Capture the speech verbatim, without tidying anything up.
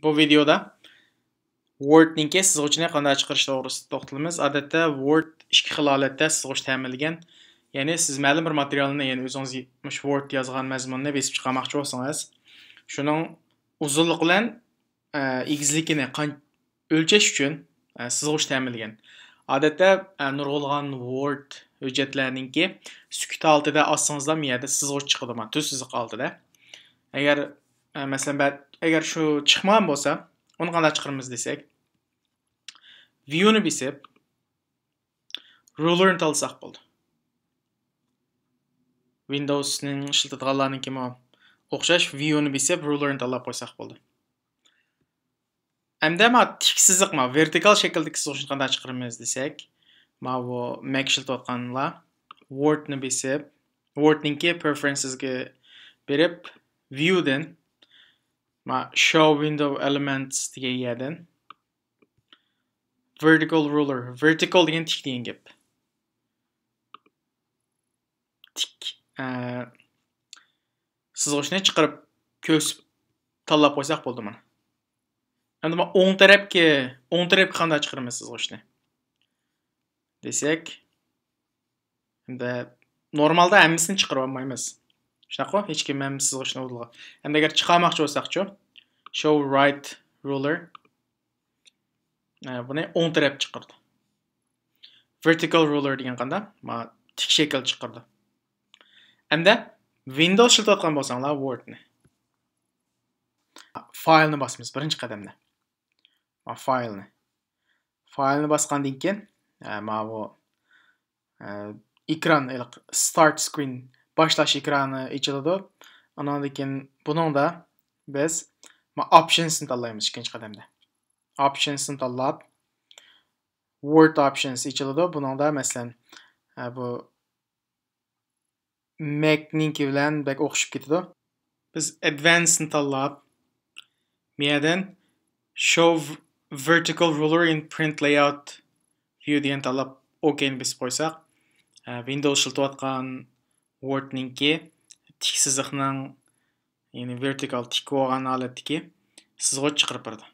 بۇ ۋىدېودا Word نىڭكى سىزغۇچىنى قانداق چىقىرىش توغرىسىدا توختىلىمىز. ئادەتتە Word ئىككى خىل ھالەتتە سىزغۇچ تەمىنلىگەن. يەنى سىز مەلۇم بىر ماتېرىيالنى، يەنى ئۆزىڭىز مۇشۇ Word يازغان مەزمۇننى بېسىپ چىقارماقچى بولسىڭىز، شۇنىڭ ئۇزۇنلۇقى بىلەن، ئە، ئېگىزلىكىنى قان-، ئۆلچەش ئۈچۈن، ئە، سىزغۇچ تەمىنلىگەن. ئادەتتە، ئە، نۇرغۇنلىغان Word ھۆججەتلەرنىڭكى سۈكۈت ھالىتىدە ئاچسىڭىزلا، مۇ يەردە سىزغۇچ چىقىدۇ، ما، تۈز سىزىق ھالىتىدە. ئەگەر، ئە، مەسىلەن، بە-، ئەگەر شۇ چىقمىغان بولسا، ئۇنى قانداق چىقىرىمىز دېسەك، View نى بېسىپ، Ruler نى تاللىساق بولدى. Windows نىڭ ئىشلىتىدىغانلارنىڭكىمۇ ئوخشاش، View نى بېسىپ، Ruler نى تاللاپ قويساق بولدى. ئەمدى ما تىك سىزىق، ما ۋېرتىكال شەكىلدىكى سىزغۇچنى قانداق چىقىرىمىز دېسەك، ماۋۇ مەك ئىشلىتىۋاتقانلار Word نى بېسىپ، Word نىڭكى Preferences گە بېرىپ، View دىن، ما Show Window Elements دېگەن يەردىن، Vertical Ruler، vertical دېگەن تىك دېگەن گەپ. تىك، ئە، سىزغۇچنى چىقىرىپ كۆرسىتىپ تاللاپ قويساق بولدى مانا. ئەمدى ما ئوڭ تەرەپكە، ئوڭ تەرەپكە قانداق چىقىرىمىز سىزغۇچنى دېسەك، ئەمدى نورمالدا ھەممىسىنى چىقىرىپ ئالمايمىز. شۇنداققۇ؟ ھېچكىم ھەممە سىزغۇچنى ئۇدۇلغا. ئەمدى ئەگەر چىقارماقچى بولساقچۇ؟ Show Right Ruler. ئە، بۇنى ئوڭ تەرەپ چىقىرىدۇ. Vertical Ruler دېگەن قانداق؟ ما تىك شەكىل چىقىرىدۇ. ئەمدى Windows ئىشلىتىۋاتقان بولساڭلار Word نى. File نى باسىمىز بىرىنچى قەدەمدە. ما File نى. File نى باسقاندىن كېيىن، ئە، ماۋۇ، ئە، ئېكران، ھېلىقى Start Screen، باشلاش ئېكرانى ئېچىلىدۇ. ئاناندىن كېيىن بۇنىڭدا بىز ما Options نى تاللايمىز ئىككىنچى قەدەمدە. Options نى تاللاپ، Word Options ئېچىلىدۇ. بۇنىڭدا، مەسىلەن، ئە، بۇ مەكنىڭكى بىلەن بەك ئوخشىشىپ كېتىدۇ. بىز Advanced نى تاللاپ، مۇ يەردىن Show Vertical Ruler in Print Layout View دېگەننى تاللاپ، OK نى بېسىپ قويساق، ئە، Windows ئىشلىتىۋاتقان Word نىڭكى تىك سىزىقنىڭ، يەنى ۋېرتىكال تىك بولغان ھالەتتىكى سىزغۇچ چىقىرىپ بېرىدۇ.